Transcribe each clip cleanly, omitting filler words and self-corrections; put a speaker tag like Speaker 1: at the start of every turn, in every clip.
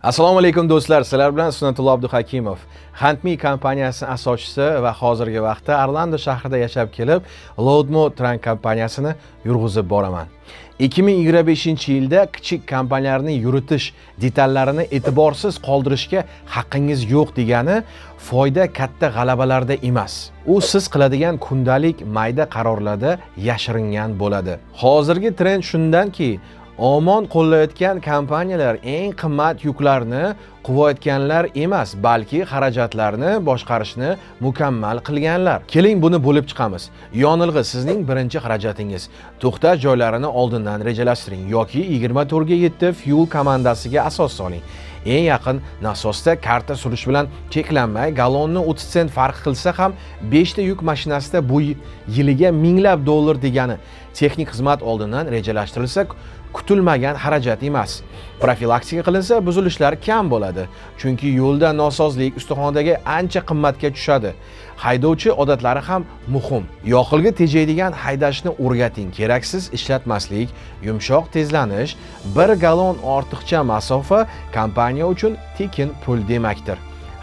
Speaker 1: Assalomu alaykum, do'stlar. Sizlar bilan Sunnatullo Abduhakimov, Huntme kompaniyasi asoschisi va hozirgi vaqtda Orlando shahrida yashab kelib, Loadmo Truck kompaniyasini yurg'izib boraman. 2025-yilda kichik kompaniyalarni yuritish detallarini e'tiborsiz qoldirishga haqqingiz yo'q degani foyda katta g'alabalarda emas. U siz qiladigan kundalik mayda qarorlarda yashiringan bo'ladi. Hozirgi trend shundanki, omon qo'llayotgan kompaniyalar eng qimmat yuklarni quvayotganlar emas, balki xarajatlarni boshqarishni mukammal qilganlar. Keling, buni bo'lib chiqamiz. Yonilg'i sizning birinchi xarajatingiz. To'xtash joylarini oldindan rejalashtiring yoki 24 ga 7 fuel komandasiga asos soling. Eng yaqin nasosda karta surish bilan cheklanmay, gallonni 30 sent farq qilsa ham, 5 ta yuk mashinasida bu yiliga minglab dollar degani. Texnik xizmat oldindan rejalashtirilsa, kutilmagan xarajat emas. Profilaktika qilinsa, buzilishlar kam bo'ladi, chunki yo'lda nosozlik ustaxonadagi ancha qimmatga tushadi. Haydovchi odatlari ham muhim. Yoqilg'i tejaydigan haydashni o'rgating, keraksiz ishlatmaslik, yumshoq tezlanish. 1 gallon ortiqcha masofa kompaniya uchun tekin pul demakdir.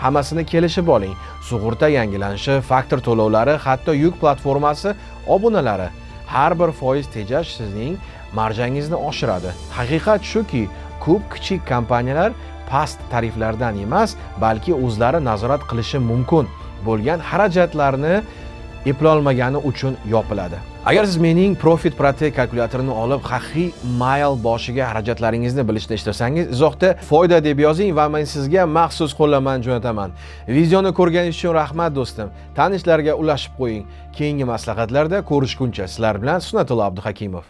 Speaker 1: Hammasini kelishib oling: sug'urta yangilanishi, faktor to'lovlari, hatto yuk platformasi obunalari. Har bir foiz tejash sizning marjangizni oshiradi. Haqiqat shuki, ko'p kichik kompaniyalar past tariflardan emas, balki o'zlari nazorat qilishi mumkin bo'lgan xarajatlarni eplolmagani uchun yopiladi. Agar siz mening Profit Protect kalkulyatorini olib, haqiqiy mayl boshiga xarajatlaringizni bilishni istasangiz, izohda "foyda" deb yozing va men sizga maxsus qo'llanmani jo'nataman. Videoni ko'rganingiz uchun rahmat, do'stim. Tanishlarga ulashib qo'ying. Keyingi maslahatlarda ko'rishguncha, sizlar bilan Sunnatullo Abduhakimov.